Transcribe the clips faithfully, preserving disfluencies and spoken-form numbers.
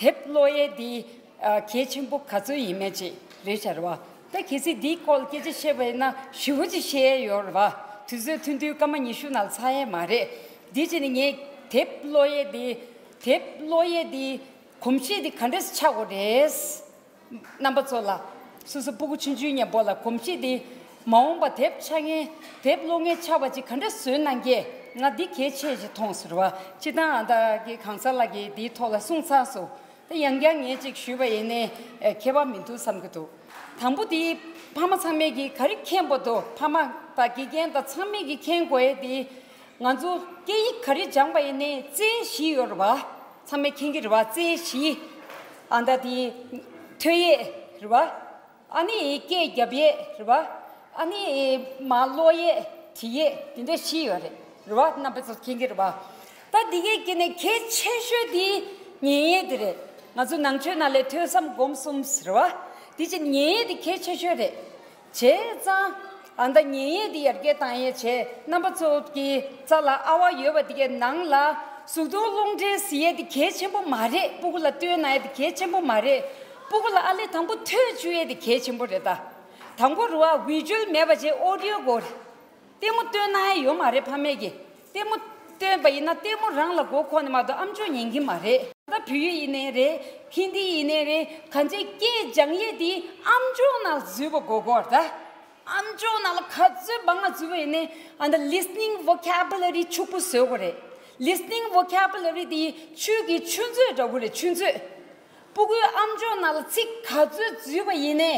དེབ་ཀློག་ཡས་འདི་ཨ་གལ་ཆེན་པོ་ག་ཚོད་ཡིན་མེད་ཅིག་རེད་ཤག་རེད་བ། ད་གལ་སྲིད་འདིའི་སྐོར་སྐད་ཆ་བཤད་པ་ཡིན་ན་ཞེ་པོ་ཅིག་བཤད་ཡས་ཡོད་རེད་བ། དུས་ཚོད་ཐུང་ཐུང་སྐར་མ་ཉི་ཤུ་ནང་ཚར་ཡས་མ་རེད། འདི་བྱས་ནས་ངས་དེབ་ཀློག་ཡས་འདི་དེབ་ཀློག་ཡས་འདི་གོམས་གཤིས་འདི་ག་འདྲས་ཆགས་དགོས་རེད། རྣམ་པ་ཚོ་ལ། སོ་སོ་སྤུ་གུ་ཆུང་ཆུང་མཉམ་པོ་ལ་གོམས་གཤིས་འདི་མ་འོངས་པ་དེབ་ཆགས་མཁན་དེབ་ཀློག་མཁན་ཆགས་པ་ཅིག་ག་འདྲ་བཟོས་གནང་གི། ང་འདི་གལ་ཆེ་ཞིག་མཐོང་ཟེར་བ། སྤྱིར་བཏང་ཨ་ད་གི་གང་ཟག་ལགས་ཀྱིས་འདིའི་ཐོག་ལ་གསུངས་ཚར་སོང་། ད་ཡང་བསྐྱར་ངས་ཅིག་ཞུས་པ་ཡིན་ནའི་ཨེ་ཁྱད་པར་མི་འདུག་བསམ་གྱི་འདུག་དང་པོ་དེ་ཕ་མ་ཚང་མས་ཀྱིས་ག་རེ་མཁྱེན་པ་འདུག་ཕ་མ་དང་དགེ་རྒན་དང་ཚང་མས་ཀྱིས་མཁྱེན་དགོས་ཡས་དེ། ང་ཚོ་སྐད་ཡིག་ག་རེ་སྦྱངས་པ་ཡིན་ནའི་རྩལ་བཞི་ཡོད་རེད་བ། ཚང་མས་མཁྱེན་གྱི་རེད་བ། རྩལ་བཞི། ཨ་ད་དེ་ཐོས་ཡས་རེད་བ། ཨ་ནི་སྐད་རྒྱབ་ཡས་རེད་བ། ཨ་ནི་མར་ཀློག་ཡས་བྲིས་ཡས་དེ་འདྲ་བཞི་ཡོད་རེད། རེད་བ། རྣམ་པ་ཚོ་མཁྱེན་གྱི་རེད་བ། ད་འདི་གའི་སྐད་ནས་གལ་ཆེ་ཤོས་དེ་ཉན་ཡས་དེ་རེད། ང་ཚོ་ནང་ཆོས་ནང་ལས་ཐོས་བསམ་སྒོམ་གསུམ་ཟེར་བ། དེ་ཕྱིར་ཉན་ཡས་དེ་གལ་ཆེ་ཤོས་རེད། བྱས་ཙང་། ཨ་ད་ཉན་ཡས་དེ་ཡར་རྒྱས་བཏང་ཡས་བྱས། རྣམ་པ་ཚོ་གི་རྩ་ལ་ཨ་བ་ཡོད་པ་དེ་གའི་ནང་ལ་གཟུགས་མཐོང་རླུང་འཕྲིན་ཟེར་ཡས་དེ་གལ་ཆེན་པོ་མ་རེད། སྤུ་གུ་ལ་སྟོན་གནང་ཡས་དེ་གལ་ཆེན་པོ་མ་རེད། སྤུ་གུ་ལ་ཨ་ལས་དང་པོ་ཐོས་བཅུག་ཡས་དེ་གལ་ཆེན་པོ་རེད་ད། དང་པོ་རུ་བ་བི་ཇུ་ཨལ་མེད་པ་བྱས་ཨོ་ཌི་ཡོ་དགོས་རེད། ལྟད་མོ་སྟོན་གནང་ཡས་ཡོད་མ་རེད་ཕ་མས་ཀྱིས། ལྟད་མོ་སྟོན་པ་ཡིན་ན་ལྟད་མོ་རང་ལ་མགོ་འཁོར་ནས་མ་གཏོགས་ཨམ་ཅོག་ཉན་གྱི་མ་རེད། ད་བོད་ཡིག་ཡིན་ནའི་རེད། ཧིན་དི་ཡིན་ནའི་རེད། གང་ཅིའི་སྐད་སྦྱང་ཡས་དེ་ཨམ་ཅོག་ནང་འཛུལ་བ་དགོས་དགོས་རེད་ད། ཨམ་ཅོག་ནང་ལ་ག་ཚོད་མང་ང་འཛུལ་བ་ཡིན་ནའི་ཨ་ད་ལི་སི་ནིང་ཝོ་ཀེ་བུ་ལ་རི་ཕྱུག་པོ་བཟོ་དགོས་རེད། ལི་སི་ནིང་ཝོ་ཀེ་བུ་ལ་རི་དེ་ཆོས་ཀྱི་ཆུ་མཛོད་འདྲ་བོ་རེད། ཆུ་མཛོད། སྤུ་གུའི་ཨམ་ཅོག་ནང་ལ་ཚིག་ག་ཚོད་འཛུལ་བ་ཡིན་ནའི།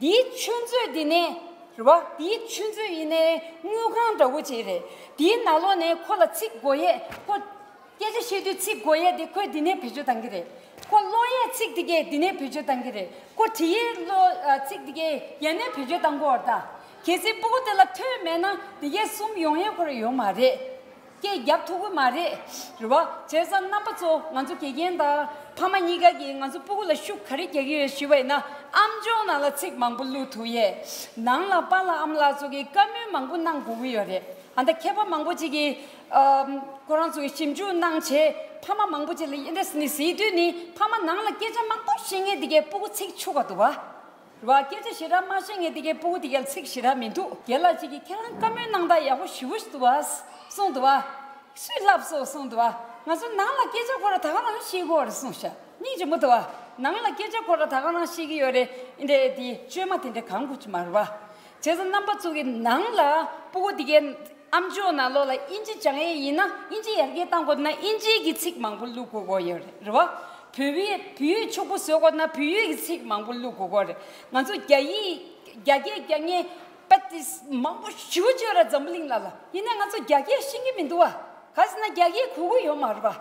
དེའི་ཆུ་མཛོད་འདི་ནས་རེད་བ། དེའི་ཆུ་མཛོད་ཡིན་ནའི་དངུལ་ཁང་འདྲ་བོ་ཅིག་རེད། དེའི་ནང་ལོགས་ནས་ཁོ་ལ་ཚིག་དགོས་ཡས། ཁོ་སྐད་ཆ་བཤད་དུས་ཚིག་དགོས་ཡས་དེ་ཁོས་འདི་ནས་བེད་སྤྱོད་བཏང་གི་རེད། ཁོ་ཀློག་ཡས་ཚིག་དེ་གས་འདི་ནས་བེད་སྤྱོད་བཏང་གི་རེད། ཁོ་བྲིས་ཡས་ཀློག་ཨ་ཚིག་དེ་གས་ཡ་ནས་བེད་སྤྱོད་བཏང་གི་ཡོད་རེད་ད། གལ་སྲིད་སྤུ་གུ་དེ་ལ་ཐོས་མེད་ན་དེ་གས་གསུམ་ཡོང་ཡས་ཁོ་རང་ཡོད་མ་རེད། སྐད་རྒྱབ་ཐུབ་ཀྱི་མ་རེད། རེད་བ། བྱས་ཙང་རྣམ་པ་ཚོ་ང་ཚོ་དགེ་རྒན་དང་ཕ་མ་གཉིས་ཀ་གིས་ང་ཚོ་སྤུ་གུ་ལ་ཤུགས་ག་རེ་རྒྱག་གི་ཡོད་ཞུས་པ་ཡིན་ན། ཨམ་ཅོག་ནང་ལ་ཚིག་མང་པོ་བླུག་ཐུབ་ཡས། ནང་ལ་པཱ་ལགས་ཨ་མ་ལགས་ཚོ་གིས་བཀའ་མོལ་མང་པོ་གནང་དགོས་ཀྱི་ཡོད་རེད། ཨ་ད་མཁས་པ་མང་པོ་ཅིག་གིས་ཨམ་ཁོ་རང་ཚོ་གིས་ཞིབ་འཇུག་གནང་བྱས་ཕ་མ་མང་པོ་ཅིག་ལ་ཨེ་འདྲ་ནི་ཟེར་དུས་ནི་ཕ་མ་ནང་ལ་སྐད་ཆ་མང་པོ་བཤད་མཁན་དེ་གས་སྤུ་གུ་ཚིག་ཆུ་ག་འདུག་བ། རེད་བ། སྐད་ཆ་ཞེ་དྲག་མ་བཤད་མཁན་དེ་གའི་སྤུ་གུ་དེ་གའི་ཚིག་ཞེ་དྲག་མི་འདུག་རྒན་ལགས་ཅིག་གིས་ཁྱེད་རང་བཀའ་མོལ་གནང་སྟངས་ཡག་པོ་ཞེ་པོ་ཞིག་འདུག་བ། གསུངས་འདུག་བ། སུས་ལབ་སོང་གསུངས་འདུག་བ། ང་ཚོ་ནང་ལ་སྐད་ཆ་ཁོ་ར་ད་ག་རང་བཤད་ཀྱི་ཡོད་རེད་གསུངས་ཤག་སྙིང་རྗེ་མོ་འདུག་བ། ནང་ལ་སྐད་ཆ་ཁོ་ར་ད་ག་རང་བཤད་ཀྱི་ཡོད་རེད། འདི་འདྲའི་དེ་བཅོས་མ་དེ་འདྲ་གང་དགོས་ཀྱི་མ་རེད་བ། བྱས་ཙང་རྣམ་པ་ཚོ་གི་ནང་ལ་སྤུ་གུ་དེ་གའི་ཨམ་ཅོག་ནང་ལོགས་ལ་ཨིན་ཇི་སྦྱང་ཡས་ཡིན་ན་ཨིན་ཇི་ཡར་རྒྱས་གཏང་དགོས་ན་ཨིན་ཇིའི་གི་ཚིག་མང་པོ་བླུག་དགོས་ཀྱི་ཡོད་རེད། རེད་བ། བོད་ཡིག་བོད་ཡིག་ཕྱུག་པོ་བཟོ་དགོས་ན་བོད་ཡིག་གི་ཚིག་མང་པོ་བླུག་དགོས་ཀྱི་རེད། ང་ཚོ་རྒྱ་ཡིག་རྒྱ་སྐད་རྒྱག་མཁན་པད་ཏི་མང་པོ་ཞེ་པོ་ཅིག་ཡོད་རེད་འཛམ་བུ་གླིང་ལ་ལ། ཡིན་ནའི་ང་ཚོ་རྒྱ་སྐད་ཤེས་ཀྱི་མི་འདུག་བ། ག་ཟེར་ན་རྒྱ་སྐད་གོ་གི་ཡོད་མ་རེད་བ།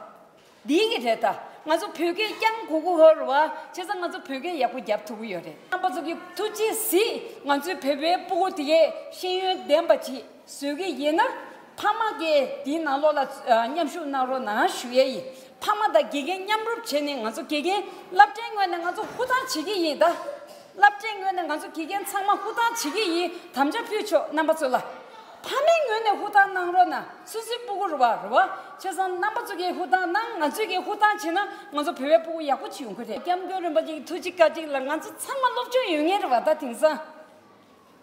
འདི་གི་རེད་ད། ང་ཚོ་བོད་སྐད་རྐྱང་གོ་གི་ཡོད་རེད་བ། བྱས་ཙང་ང་ཚོ་བོད་སྐད་ཡག་པོ་རྒྱབ་ཐུབ་ཀྱི་ཡོད་རེད། རྣམ་པ་ཚོ་གིས་ཐུགས་རྗེ་གཟིགས། ང་ཚོའི་བོད་པའི་སྤུ་གུ་དེ་གས་ཤེས་ཡོན་ལྡན་པ་ཅིག་བཟོ་གི་ཡིན་ན། ཕ་མ་གིས་དེའི་ནང་ལོགས་ལ་ཨ་མཉམ་ཞུགས་གནང་རོགས་གནང་ཞུ་ཡས་ཡིན། ཕ་མ་དང་དགེ་རྒན་མཉམ་རུབ་བྱས་ནས་ང་ཚོ་དགེ་རྒན་སློབ་གྲྭའི་ངོས་ནས་ང་ཚོ་ཧུར་ཐག་བྱེད་ཀྱི་ཡིན་ད། སློབ་གྲྭའི་ངོས་ནས་ང་ཚོ་དགེ་རྒན་ཚང་མ་ཧུར་ཐག་བྱེད་ཀྱི་ཡིན། དམ་བཅའ་ཕུལ་ཆོག་རྣམ་པ་ཚོ་ལ། ཕ་མའི་ངོས་ནས་ཧུར་ཐག་གནང་རོགས་གནང་། སོ་སོའི་སྤུ་གུ་རེད་བ། རེད་བ། བྱས་ཙང་རྣམ་པ་ཚོ་གིས་ཧུར་ཐག་གནང་། ང་ཚོས་ཀྱིས་ཧུར་ཐག་བྱས་ན་ང་ཚོ་བོད་པའི་སྤུ་གུ་ཡག་པོ་ཅིག་ཡོང་གི་རེད། སྐྱབས་མགོན་རིན་པོ་ཆེ་གི་ཐུགས་རྗེ་བཀའ་དྲིན་ལ་ང་ཚོ་ཚང་མ་སློབ་སྦྱོང་ཡོད་མཁན་རེད་བ། ད་དེང་སང་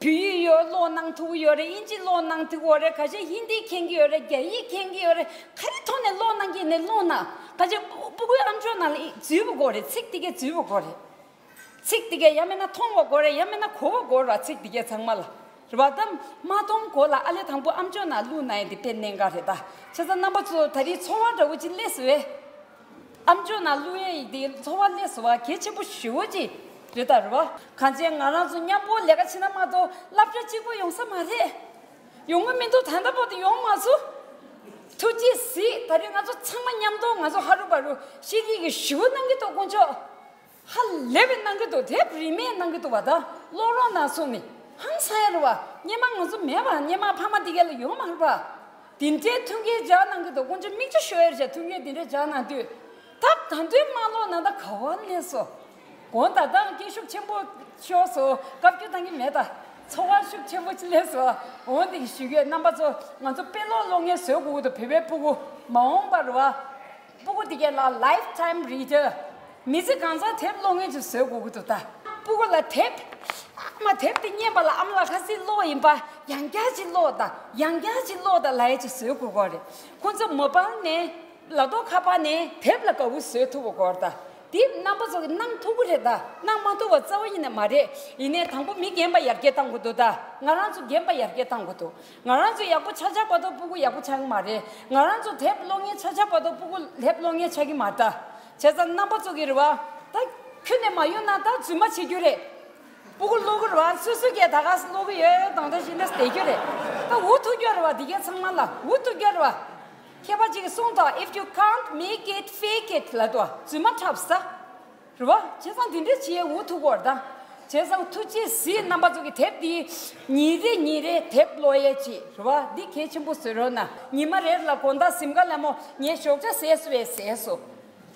བོད་ཡིག་ཡོད་ཀློག་གནང་ཐུབ་ཀྱི་ཡོད་རེད། དབྱིན་ཇི་ཀློག་གནང་ཐུབ་ཀྱི་ཡོད་རེད། ཁ་ཤས་ཧིན་དི་མཁྱེན་གྱི་ཡོད་རེད། རྒྱ་ཡིག་མཁྱེན་གྱི་ཡོད་རེད། ག་རེ་ཐོག་ནས་ཀློག་གནང་གི་ཡིན་ནའི་ཀློག་གནང་། ཁ་ཤས་སྤུ་གུའི་ཨམ་ཅོག་ནང་ལ་འཛུལ་བ་དགོས་རེད། ཚིག་དེ་གས་འཛུལ་བ་དགོས་རེད། ཚིག་དེ་གས་ཡང་མིན་ན་མཐོང་བ་དགོས་རེད། ཡང་མིན་ན་གོ་བ་དགོས་རེད་བ། ཚིག་དེ་གས་ཚང་མ་ལ། རེད་བ། ད་མ་མཐོང་གོང་ལ་ཨ་ལས་དང་པོ་ཨམ་ཅོག་ནང་བླུགས་གནང་ཡས་དེ་དཔེ་གནད་འགག་རེད་ད། བྱས་ཙང་རྣམ་པ་ཚོ་ད་རེས་ཚོར་བ་འདྲ་བོ་ཅིག་སླེབས་སོང་བས། ཨམ་ཅོག་ནང་བླུགས་ཡས་དེ་ཚོར་བ་སླེབས་སོང་བ་གལ་ཆེན་པོ་ཞེ་པོ་ཅིག་རེད་ད། རེད་བ། གང་ཅི་ང་རང་ཚོ་མཉམ་པོ་ལས་ཀ་བྱེད་ན་མ་གཏོགས་བསླབ་བྱ་གཅིག་པོ་ཡོང་ས་མ་རེད། ཡོང་གི་མི་འདུག་ད་ལྟ་བར་དུ་ཡོང་མ་སོང་། ཐུགས་རྗེ་གཟིགས། ད་རེས་ང་ཚོ་ཚང་མ་མཉམ་དུ་ང་ཚོ་ཧ་རུ་བ་རུ་ཤེས་ཀྱི་གི་ཞེ་པོ་གནང་གི་འདུག་དཀོན་མཆོག་ཧ་ལས་པའི་གནང་གི་འདུག་དེབ་རིན་མེད་གནང་གི་འདུག་བ། ད་ཀློག་རོགས་གནང་གསུངས་ནས་ཧང་སང་ཡ་རེད་བ། སྔོན་མ་ང་ཚོ་མེད་པ། སྔོན་མ་ཕ་མ་དེ་ག་ལ་ཡོང་མ་རེད་བ། དེ་འདྲའི་མཐུན་རྐྱེན་སྦྱར་གནང་གི་འདུག་དཀོན་མཆོག་མིག་ཆུ་ཤོར་ཡ་རེད་བྱ། མཐུན་རྐྱེན་དེ་འདྲའི་སྦྱར་གནང་དུས། ད་ད་དུང་མ་ཀློག་ན་ད་ག་བ་སླེབས་སོང་། དགོངས་དག་ད་སྐད་ཤུགས་ཆེན་པོ་ཤོར་སོང་། བཀའ་བཀྱོན་གཏང་གི་མེད། ད་ཚོར་བ་ཤུགས་ཆེན་པོ་ཅིག་སླེབས་སོང་། འོ་འདི་ཞུ་གི་ཡོད། རྣམ་པ་ཚོ་ང་ཚོ་དཔེ་ཀློག་ཀློག་མཁན་བཟོ་དགོས་ཀྱི་འདུག་བོད་པའི་སྤུ་གུ་མ་འོངས་པ་རེད་བ། སྤུ་གུ་དེ་གས་ལ་ལའིཕ་ཊའིམ་རི་ཌར། མི་ཚེ་གང་ཚང་དེབ་ཀློག་མཁན་ཅིག་བཟོ་དགོས་ཀྱི་འདུག་ད། སྤུ་གུ་ལ་དེབ། ཨ་མ་དེབ་དེ་རྙེད་པ་ལ་ཨ་མ་ལགས་ཁ་སང་ཀློག་ཡིན་པ། ཡང་བསྐྱར་ཅིག་ཀློག་དང་། ཡང་བསྐྱར་ཅིག་ཀློག་དང་ལབ་ཡས་ཅིག་བཟོ་དགོས་ཀྱི་རེད། ཁོང་ཚོ་མོ་བལ་ནས། ལག་ཐོག་ཁ་པར་ནས་དེབ་ལ་དགའ་བོ་བཟོ་ཐུབ་པ་དགོས་རེད་ད། དེ་རྣམ་པ་ཚོ་གིས་གནང་ཐུབ་ཀྱི་རེད་ད། གནང་མ་ཐུབ་པ་རྩ་བ་ཉིད་ནས་མ་རེད། ཡིན་ནའི་དང་པོ་མི་རྒན་པ་ཡར་རྒྱས་བཏང་དགོས་འདུག་ད། ང་རང་ཚོ་རྒན་པ་ཡར་རྒྱས་བཏང་དགོས་འདུག་ང་རང་ཚོ་ཡག་པོ་ཆགས་ཆགས་བར་དུ་སྤུ་གུ་ཡག་པོ་ཆགས་ཀྱི་མ་རེད། ང་རང་ཚོ་དེབ་ཀློག་མཁན་ཆགས་ཆགས་བར་དུ་སྤུ་གུ་དེབ་ཀློག་མཁན་ཆགས་ཀྱི་མ་རེད་ད། བྱས་ཙང་རྣམ་པ་ཚོ་གིས་རེད་བ། ད་ཁྱོན་ནས་མ་ཡོང་ན་ད་རྫུན་མ་བྱེད་རྒྱུ་རེད། སྤུ་གུ་ཀློག་གི་རེད་བ། སོ་སོ་སྐད་ད་ག་སེ་ཀློག་གི་ཡོད་དང་འདྲ་བྱས་ནས་བསྡད་རྒྱུ་རེད། ད་འུ་ཐུག་རྒྱུ་རེད་བ། འདི་གའི་ཚང་མ་ལ་འུ་ཐུག་རྒྱུ་རེད་བ། མཁས་པ་ཅིག་གིས་གསུངས་ཏོ། If you can't make it, fake it ལབ་འདུག་བ། རྫུན་མ་འཁྲབ་ས། རེད་བ། བྱས་ཙང་འདི་འདྲ་བྱེད་འུ་ཐུག་གོ་རེད་ད། བྱས་ཙང་ཐུགས་རྗེ་གཟིགས། རྣམ་པ་ཚོ་གིས་དེབ་འདི་ཉིན་རེ་ཉིན་རེ་དེབ་ཀློག་ཡས་ཅིག་རེད་བ། འདི་གལ་ཆེན་པོ་བཟོ་རོགས་གནང་། ཉི་མ་རེ་ལ་དགོང་དག་གཟིམ་ཁ་ལ་མོ་ངའི་ཞོགས་ཇ་ཟས་སོ་བས་ཟས་སོ།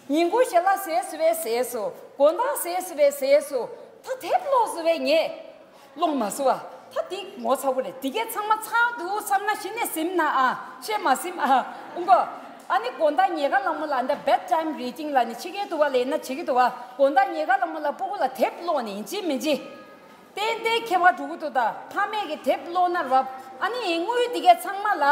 ཉིན་གུང་ཞལ་ལག་ཟས་སོ་བས་ཟས་སོ། དགོང་དག་ཟས་སོ་བས་ཟས་སོ། ད་དེབ་ཀློག་སོ་བས་ངས་ཀློག་མ་སོ་བ། ད་འདི་ངོ་ཚ་བོ་རེད། འདི་གའི་ཚང་མ་ཚར་འདུག་བསམ་ན་གཞི་ནས་གཟིམ་ན་ཨ། བཤད་མ་གཟིམ་ཨ། ཨུང་གོ། ཨ་ནི་དགོང་དག་ཉལ་ཁ་ལ་མོ་ལ་འདི་bedtime reading ལབ་ནི་ཕྱི་རྒྱལ་དུ་བ་ལས་ན་བྱེད་ཀྱི་འདུག་བ། དགོང་དག་ཉལ་ཁ་ལ་མོ་ལ་སྤུ་གུ་ལ་དེབ་ཀློག་ནི་ཡིན་གཅིག་མིན་གཅིག་ཏན་ཏན་ཁྱད་པར་འགྲོ་གི་འདུག་ད་ཕ་མས་ཀྱི་དེབ་ཀློག་ན་ར་བ། ཨ་ནི་དངུལ་འདི་གའི་ཚང་མ་ལ།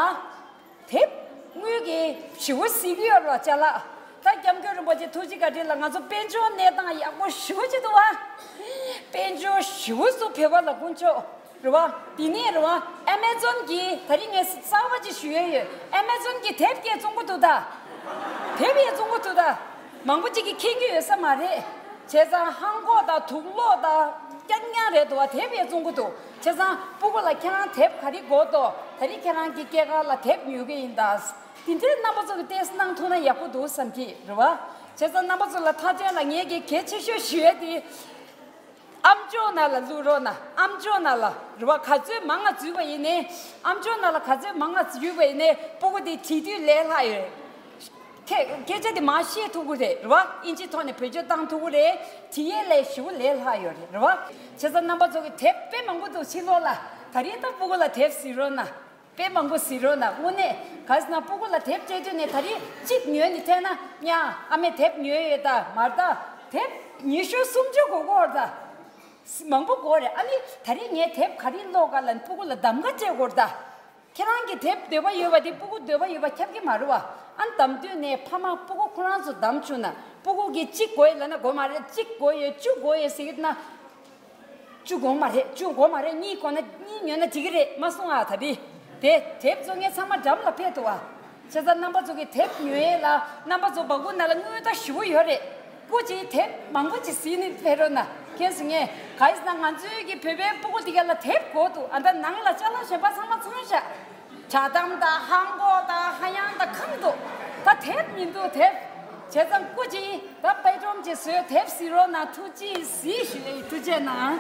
དེབ་དངུལ་གྱི་ཞེ་པོ་གཟིགས་ཀྱི་ཡོད་རེད་བ། ཅ་ལག་ད་སྐྱབས་མགོན་རིན་པོ་ཆེ་ཐུགས་རྗེ་བཀའ་དྲིན་ལ་ང་ཚོ་དཔལ་འབྱོར་གནས་སྟངས་ཡག་པོ་ཞེ་པོ་ཅིག་འདུག་བ། དཔལ་འབྱོར་ཞེ་པོ་ཅིག་བོད་པ་ལ་དཀོན་མཆོག་རེད་བ། དེ་ནས་རེད་བ། ཨེ་མེ་ཛོན་གྱིས་ད་རིང་ངས་གསར་པ་ཅིག་ཞུ་ཡས་ཡོད། ཨེ་མེ་ཛོན་གྱིས་དེབ་སྐད་བཙོང་གི་འདུག་ད། དེབ་ཡང་བཙོང་གི་འདུག་ད། མང་པོ་ཅིག་གིས་མཁྱེན་གྱི་ཡོད་ས་མ་རེད། བྱས་ཙང་ཧང་གོ་དང་དུག་ལོག་དང་རྐྱང་རྐྱང་རེད་འདུག་བ། དེབ་ཡང་བཙོང་གི་འདུག་བྱས་ཙང་སྤུ་གུ་ལ་ཁྱེད་རང་དེབ་ག་རེ་དགོས་འདུག་ད་རིང་ཁྱེད་རང་གི་སྐྱེས་སྐར་ལ་དེབ་ཉོ་གི་ཡིན་ད། དེ་འདྲའི་རྣམ་པ་ཚོ་གི་ཏོག་ཙམ་གནང་ཐུབ་ན་ཡག་པོ་འདུག་བསམ་གྱི་རེད་བ། བྱས་ཙང་རྣམ་པ་ཚོ་ལ་མཐའ་དོན་ལ་ངས་ཀྱི་གལ་ཆེ་ཤོས་ཞུ་ཡས་དེ། ཨམ་ཅོག་ནང་ལ་བླུག་རོགས་གནང་། ཨམ་ཅོག་ནང་ལ་རེད་བ། ག་ཚོད་མང་ང་འཛུལ་བ་ཡིན་ནའི། ཨམ་ཅོག་ནང་ལ་ག་ཚོད་མང་ང་འཛུལ་བ་ཡིན་ནའི་སྤུ་གུ་དེ་བྲིས་དུས་ལས་སླ་ཡོད་རེད། ཁྱེད་སྐད་ཆ་དེ་མར་བཤད་ཐུབ་ཀྱི་རེད་རེད་བ། ཨིན་ཇི་ཐོག་ནས་བེད་སྤྱོད་བཏང་ཐུབ་ཀྱི་རེད། བྲིས་ཡས་ལས་ཞེ་པོ་ལས་སླ་ཡོད་རེད་རེད་བ། བྱས་ཙང་རྣམ་པ་ཚོ་གི་དེབ་དཔེ་མང་པོ་འདུག་ཕྱི་ལོགས་ལ། ད་རིང་ད་སྤུ་གུ་ལ་དེབ་གཟིགས་རོགས་གནང་། དཔེ་མང་པོ་གཟིགས་རོགས་གནང་། དངོས་གནས་ག་ཟེར་ན་སྤུ་གུ་ལ་དེབ་སྤྲད་དུས་ནས་ད་རིང་གཅིག་ཉོས་ནས་ཐལ་ན་ཡང་ཨ་མས་དེབ་ཉོས་ཡོད་ད་མ་རེད་ད། དེབ་ཉི་ཤུ་སུམ་ཅུ་དགོས་ཀྱི་ཡོད་རེད་ད། མང་པོ་དགོས་རེད། ཨ་ནི་ད་རིང་ངས་དེབ་ག་རེ་ཀློག་ག་ལབ་ནས་སྤུ་གུ་ལ་གདམ་ག་སྤྲད་དགོས་རེད་ད། ཁྱེད་རང་གིས་དེབ་འདོད་པ་ཡོད་པ་དེ་སྤུ་གུ་འདོད་པ་ཡོད་པ་ཁྱབ་ཀྱི་མ་རེད་བ། ཨ་ནི་གདམ་དུས་ནས་ཕ་མ་སྤུ་གུ་ཁོ་རང་ཚོ་གདམ་བཅུག་ན་སྤུ་གུ་གིས་གཅིག་དགོས་ཡོད་ལབ་ན་དགོས་མ་རེད། གཅིག་དགོས་ཡོད་བཅུ་དགོས་ཡོད་ཟེར་གྱི་ན། བཅུ་དགོས་མ་རེད། བཅུ་དགོས་མ་རེད། གཉིས་དགོས་ན་གཉིས་ཉོས་ན་འགྲིག་གི་རེད། མ་གསུང་ཨ། ད་རེད་དེ་དེབ་བཙོང་མཁན་ཚང་མ་འགྲམ་ལ་ཕེབས་འདུག་ཨ། བྱས་ཙང་རྣམ་པ་ཚོ་གིས་དེབ་ཉོ་ཡས་ལ་རྣམ་པ་ཚོ་སྦ་ཁུག་ནང་ལ་དངུལ་རྟ་ཞེ་པོ་ཡོད་རེད། སྐུ་མཁྱེན་དེབ་མང་པོ་ཅིག་གཟིགས་ནས་ཕེབས་རོགས་གནང་། ཁྱེད་ཚོ་ངས་ག་ཡིན་ཟེར་ན་ང་ཚོའི་གི་བོད་པའི་སྤུ་གུ་དེ་ག་ལ་དེབ་དགོས་འདུག་ཨ། ད་ནང་ལ་ཅ་ལག་གཞན་པ་ཚང་མ་ཚང་ཤག་བྱ་དམ་དང་ཧང་གོ་དང་ཧ་ཡང་དང་གང་འདུག་ད་དེབ་མི་འདུག་དེབ། བྱས་ཙང་སྐུ་མཁྱེན་ད་དཔེ་སྒྲོམ་ཅིག་བཟོས་དེབ་གཟིགས་རོགས་གནང་། ཐུགས་རྗེ་གཟིགས་ཞུ་ཡས། ཐུགས་རྗེ་གནང་།